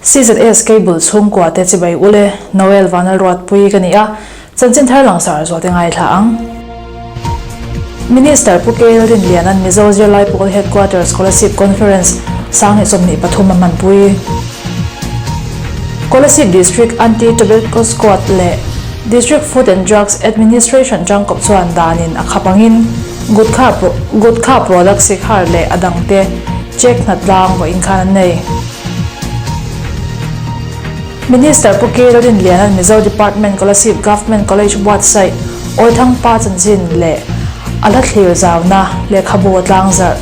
CZS Cable chhungkua te chibai ule Noel Vanlalruatpui ka ni a, chanchin thar langsar zual te ngaithla ang. Minister Pu Kel Rinliana'n Mizo Zirlai Pawl Headquarters Kolasib Conference 2023 a hmanpui. Kolasib District Anti-Tobacco Squad leh District Food and Drugs Administration tangkawp chuan danin a khap angin Gutkha Gutkha product sikhar leh a dangte check hnatlang vawiin khan an nei. Minister Pu K. Lalrinliana'n Mizo Department Kolasib Government College buatsaih Awithangpa chanchin leh a hla thlir zauna lehkhabu a tlangzarh.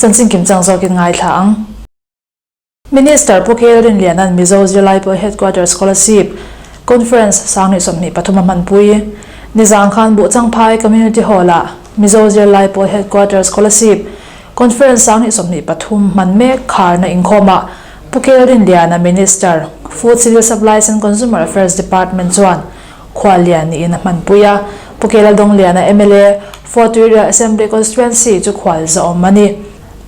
Chanchin kimchang zawkin ngaithla ang. Minister Pu K. Lalrinliana'n Mizo Zirlai Pawl Headquarters Kolasib Conference 2023 a hmanpui. Nizang khan Buhchangphai Community Hall-ah Mizo Zirlai Pawl Headquarters Kolasib Conference 2023 hman mek kharna inkhawmah Pu K. Lalrinliana Minister, Food Civil Supplies and Consumer Affairs Department chuan khuallian niin a hmanpui a. Pu K. Laldawngliana mla, Fort Area Assembly Constituency chu khual zahawm a ni.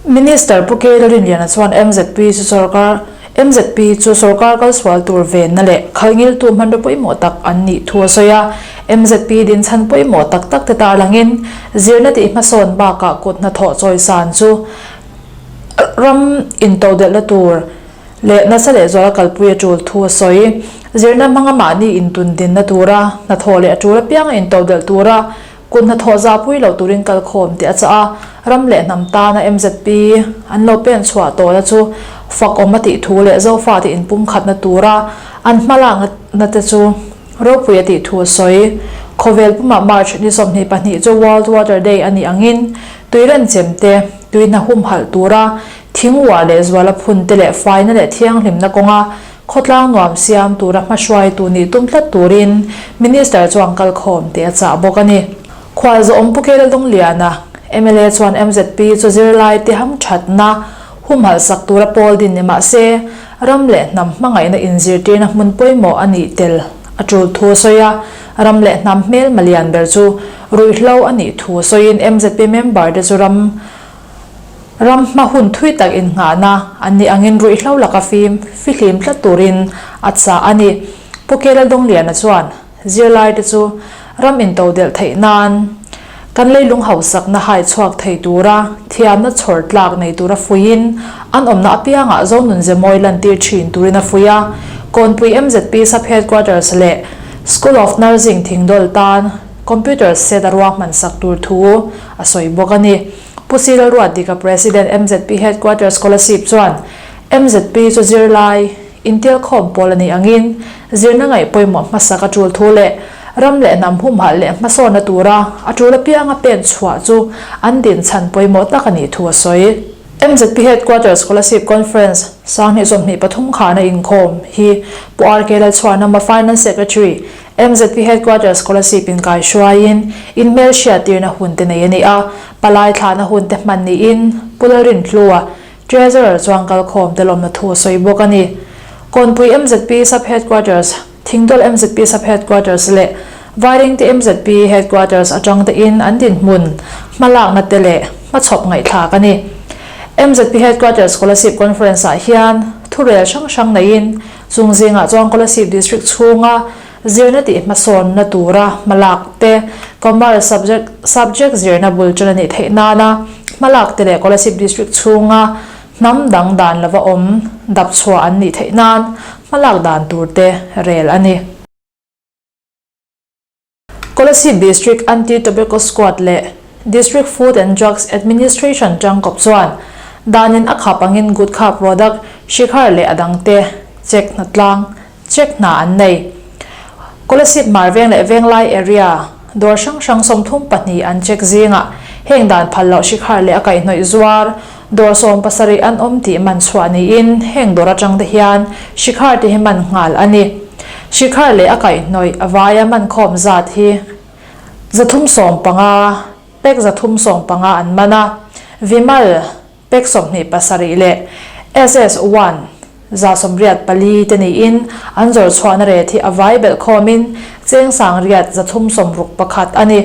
Minister Pu K. Lalrinliana chuan mzp chu sorkar mzp chu sorkar kalsual tur venna leh khalhngiltu hmanraw pawimawh tak an nih thu a sawi a. Mzp dinchhan pawimawh tak tak te tarlangin zirna tih hmasawn bakah kut hnathawh chawisan chu ram intodelhna tur leh nasa lehzuala kalpui a tul thu a sawi. Zirna hmanga mahni intundinna tura hnathawh leh a tul apianga intodelh tura Kut hnathawh zahpui lo turin kalkhawm tih a chah a, ram leh hnam tana mzp an lo pen chhuah tawhna chu fak awm a tih thu leh Zofate inpumkhatna tura an hmalakna te chu ropui a tih thu a sawi. Khawvel pumah March ni 22 chu World Water Day a nih angin tui renchem te, tui hna humhalh tura thing uar leh zuala phun te leh faina leh thianghlimna kawnga Khawtlang nuam siam tura hmahruaitu nih tum tlat turin Minister chuan kalkhawm tih a chah bawk a ni. Khualzawm Pu Kela Lungliana, mla chuan mzp chu zirlai te hamthatna humhalh sak tura pawl din ni mah se, ram leh hnam hmangaihna inzirtirna hmun pawimawh a nih tel a tul thu a sawi a, ram leh hnam hmelma lian ber chu ruihhlo a nih thu sawiin mzp member te chu ram Ram hma hun thui tak innghahna an nih angin ruihhlo laka fim fihlim tlat turin a chah a ni. Pu Kela Dawngliana chuan zirlaite chu ram intodelh theih nan kan leilung hausakna hai chhuak thei tura thiamna chhawr tlak nei tura fuiin an awmna apiangah Zonun Zemawi lantir thin turin a fui a. Kawnpui mzp Sub Headquarters leh School of Nursing Thingdawl tan Computer set a ruahman sak tur thu a sawi bawk a ni. Pu Cyril Ruatdika President mzp Headquarters Kolasib chuan mzp chu zirlai intelkhawm pawl a nih angin zirna ngaih pawimawh hmasak a tul thu leh ram leh hnam humhalh leh hmasawnna tura a tul apianga pen chhuah chu an dinchhan pawimawh tak a nih thu a sawi. Mzp Headquarters Kolasib Conference 2023 kharna inkhawm hi Pu RK Lalchhuanawma Finance Secretary Mzp Headquarters Kolasib inkai hruaiin inhmelhriattirna hun te nei a ni a, palai thlahna hun te hman niin Pu Lalrinhlua, Treasurer chuan kalkhawm te lawmna thu a sawi bawk a ni. Kawnpui mzp Sub Headquarters, Thingdawl mzp Sub Headquarters leh Vairengte mzp Headquarters atang te in an dinhmun hmalakna te leh hmachhawp ngaihthlak a ni. Mzp Headquarters Kolasib Conference ah hian thurel hrang hrang neiin chung zingah chuan Kolasib District chhunga zirna tih hmasawnna tura hmalak te, Commerce subject subject zirna bul tan a nih theih nana hmalak te leh Kolasib District chhunga hnam dang dan lova awm dap chhuah an nih theih nan hmalak dan tur te rel a ni. Kolasib District Anti-Tobacco Squad leh District Food and Drugs Administration tangkawp chuan danin a khap angin gutkha product, shikhar leh a dangte check hnatlang check hna an nei. Kolasib hmar veng leh Venglai area dawr hrang hrang 32 an check zingah heng dan phal loh shikhar leh a kaihhnawih zuar dawr 70 an awm tih man chhuah niin heng dawr atang te hian shikhar te hi man nghal a ni. Shikhar leh a kaihhnawih a vaia man khawm zat hi 315, pack 315 an man a, Vimal pack 27 leh SS one 184 te niin an zawrh chhuahna ret hi a vai belh khawmin cheng 361 a ni.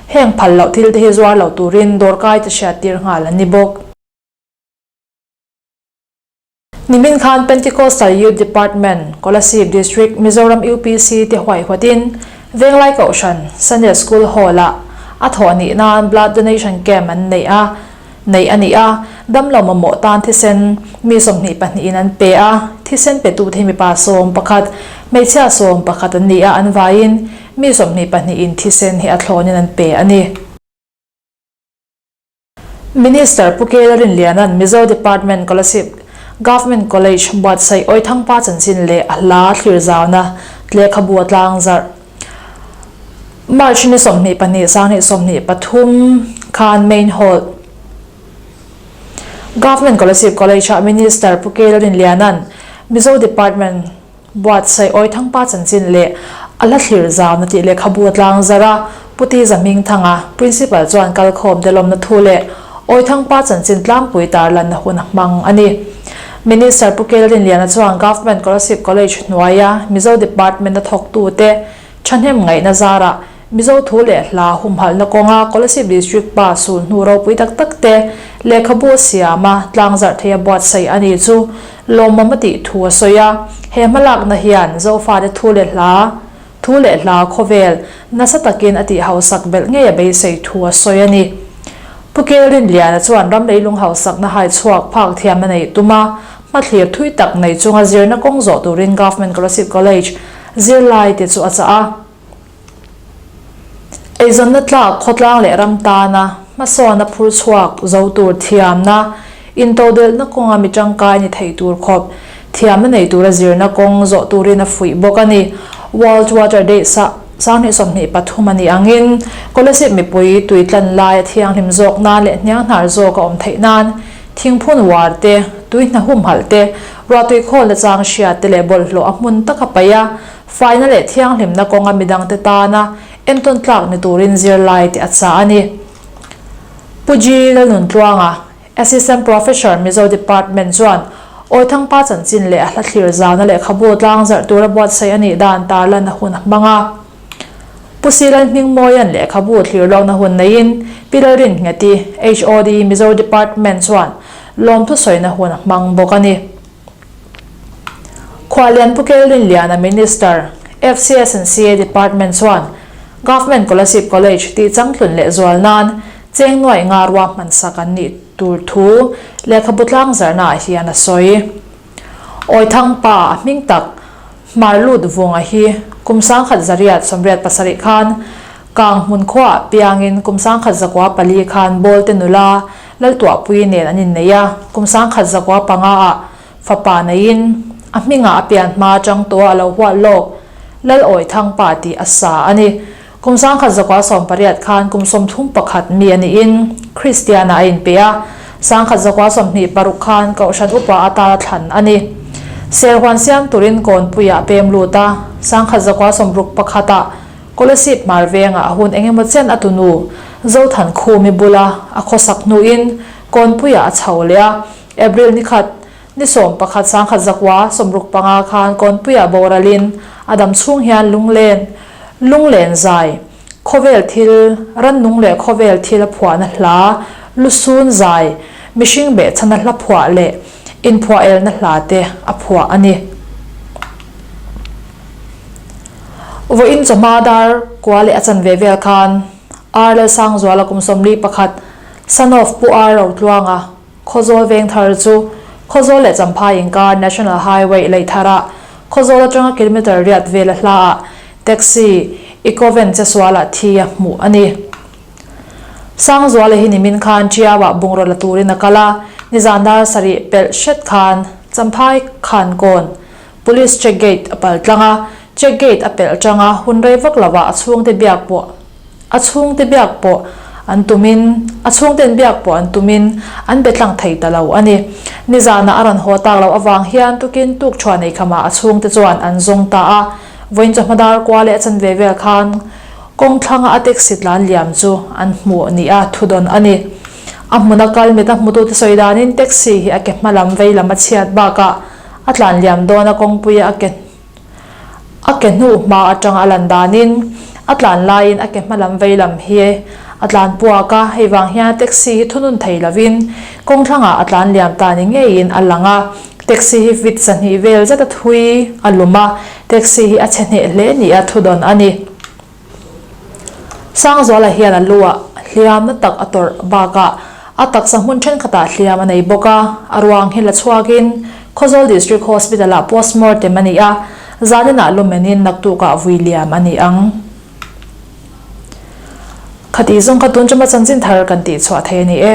Heng phal loh thil te hi zuar lo turin dawrkai te hriattir nghal an ni bawk. Nimin khan Pentecostal Youth Department, Kolasib District, Mizoram UPC te huaihawtin Venglai Kohhran Sunday School Hall-ah a thawh nih nan Blood Donation Camp an neih a, neih a ni a, damlo mamawh tan thisen mi 22 in an pe a, thisen petute hi mipa 11, hmeichhia 11 an ni a, an vaiin mi 22 in thisen hi a thlawnin an pe a ni. Minister Pu Kela Rinliana'n Mizo Department Kolasib Government College buatsaih Awithangpa chanchin leh a hla thlir zauna lehkhabu a tlang zarh. March ni 22 2023 khan Main Hall Government Kolasib College-ah Minister Pu Kela Rinliana'n Mizo Department Buatsaih Awithangpa chanchin leh a hla thlir zauna tih lehkhabu a tlang zar a, Pu Ti Zahmingthanga, Principal chuan kalkhawm delawmna thu leh Awithangpa chanchin tlangpui tarlanna hun a hmang a ni. Minister Pu Kel Rinliana chuan Government Kolasib College hnuaia Mizo Department-a thawktute thahnem ngaihna zarah Mizo thu leh hla humhalhna kawnga Kolasib District pa sulhnu ropui tak tak te lehkhabu a siam a, tlangzarh theia buatsaih a ni chu lawmawm a tih thu a sawi a. He hmalakna hian Zofate thu leh hla thu leh hla khawvel nasa takin a tih hausak belh ngei a beisei thu a sawi a ni. Pu Kel Rinliana chuan ram leilung hausakna hai chhuak phak thiamna neih tum a, hmathlir thui tak nei chunga zirna kawng zawh turin Government Kolasib College zirlaite chu a chah a. Eizawnna tlak khawtlang leh ram tana hmasawn a phur chhuak zo tur thiamna, intodelhna kawnga mi tangkai ni thei tur khawp thiamna nei tura zirna kawng zawh turin a fuih bawk a ni. World Water Day 2023 a nih angin Kolasib mipui tui tlan lai a thianghlim zawk nan leh hnianghnar zawk a awm theih nan thingphun uar te, tui hna humhalh te, ruahtui khawlna chang hriat te leh bawlhhlawh a hmun taka paih a, Faina leh thianghlimna kawnga midangte tana entawn tlak ni turin zirlai te a chah a ni. Pu G. Lalnuntluanga, Assistant Professor, Mizo Department chuan Awithangpa chanchin leh a hla thlir zauna lehkhabu tlangzarh tura buatsaih a nih dan tarlan a hun a hmang a. Pu C. Lalhmingmawia'n lehkhabu thlir lawkna hun neiin Pi Lalrinngeti, HOD, Mizo Department chuan lawmthu sawina hun a hmang bawk a ni. Khualian Pu Kel Rinliana Minister, FCS and CA Department chuan Government Kolasib College tih changtlun leh zual nan cheng nuaih nga ruahman sak an nih tur thu lehkhabu tlangzarhna ah hian a sawi. Awithang pa a hming tak Hmar Lut Vunga hi kum 1987 khan Kang hmun khuaah piangin kum 1904 khan Bawlte nula Laltuahpui nen an innei a, kum 1905 ah fapa neiin a hmingah a pian hma atang tawha a lo huat lawk Lal Awithangpa tih a sa a ni. Kum 1918 khan kum 31 mi a niin Kristiana a inpe a, 1926 khan Kohhran Upa atana thlan a ni. Serhuan siam turin Kawnpuiah a pem lut a, 1961 ah Kolasib hmar vengah a hun engemaw chen a tunu Zothankhumi bula a khawsak hnuin Kawnpuiah a chho leh a, April ni khat, ni 11 1965 khan Kawnpuiah boralin a dam chhung hian lunglen, lunglen zai, khawvel thil, rannung leh khawvel thil a phuahna hla, lusun zai, mihring behchhana hla phuah leh inphuahelna hla te a phuah a ni. Vawiin chawhma dar kua leh a chanve vel khan Ar Lalsangzuala kum 41, son of Pu Ar Rotluanga, Khawzawl Vengthar chu Khawzawl leh Champhai inkar National Highway Leitharah Khawzawl atanga kilometre riat vela hlaah taxi Ecovan chesualah thi a hmuh a ni. Sangzuala hi nimin khan Ṭiauah bungraw la turin a kal a, nizan dar sarih pelh hret khan Champhai Khankawn Police check gate a pal tlang a, check gate a pelh tang a, hun rei vak lo ah a chhungte biak pawh a chhungte biak pawh an tumin a chhungten biak pawh an tumin an be tlang thei ta lo a ni. Nizanah a rawn haw tak loh avang hian tukin tuk thuah nei khamah a chhungte chuan an zawng ta a, vawiin chawhma dar kua leh a chanve vel khan kawng thlanga a taxi tlan liam chu an hmuh ni a thudawn a ni. A hmuna kal mit a hmutute sawi danin taxi hi a ke hma lam vei lam a chhiat bakah A tlan liam dawn a kawngpuia a ke a ke hnu hma atanga a lan danin a tlan laiin a ke hma lam vei lam hi a tlan puak a, hei vang hian taxi hi thunun thei lovin kawng thlangah a tlan liam ta ni ngeiin a lang a. Taxi hi feet 2 vel zet a thui a lum a, taxi hi a chhe hneh hle nia thudawn a ni. Sangzuala hian a luah hliam na tak a tawrh bakah a taksa hmun thenkhatah hliam a nei bawk a, a ruang hi la chhuakin Khawzawl District Hospital-ah postmortem a ni a, zaninah lumenin naktukah vui liam a ni ang. Khatih zawng kha tun chuma chanchin thar kan tihchhuah thei a ni e.